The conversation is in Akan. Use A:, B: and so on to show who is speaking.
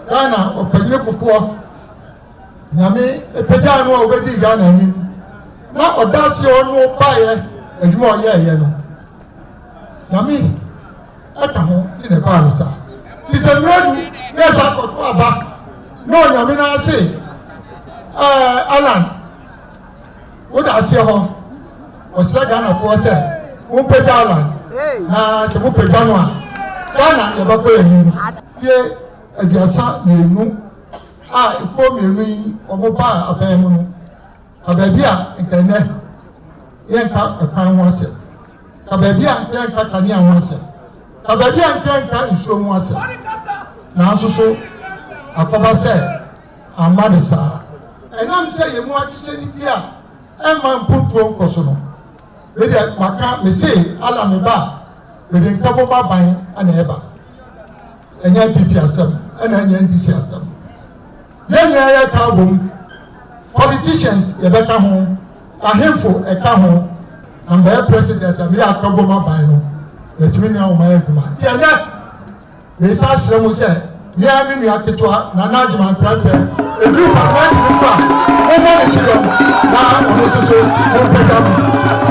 A: Ghana ɔpanyini Kufuor, Nyame pagyaa no a ɔbɛdii Ghana anim na ɔda aseɛ ɔno baeɛ adwuma a ɔyɛɛyɛ no, Nyame ɛka ho ne na ɛbaa no saa. Nti sɛ mmerɛ du na ɛsɛ akɔto aba na Onyame no ase ɛɛ Alan woda aseɛ hɔ, ɔsrɛ Ghanafoɔ sɛ mompagya Alan, na sɛ mopagya no a Ghana yɛbɛkɔ anim. Fie 32 a ekuo mmienu yi wɔn baa aban mu no, ka baabi a nka nnɛ yɛnka ɛkwan ho asɛm, ka baabi a nka yɛnka kanea ho asɛm, ka baabi a nka yɛnka nsuo ho asɛm, nanso so akɔba sɛ amma ne saa. Ɛnam sɛ yɛn mu akyekyɛ ne ti a ɛmma mpuntuo nkɔ so no, medeɛ maka mese ala me ba a mede nkabom aban ana ɛba. Ɛnyɛ NPP asɛm ɛna ɛnyɛ NDC asɛm. Yɛn nyinaa yɛka abom, politicians yɛbɛka ho, ahemfo ɛka ho, na mbɛyɛ president a meyɛ akabom aban no yɛtumi ne ahoma yɛ adwuma. Nti ɛnɛ yɛsa ahyerɛ mu sɛ mmea me nua ketewa Nana Agyeman Prɛmpɛ eduru parliament no so a, mommɔ ne kyidɔm na ɔno nso so mompagya no.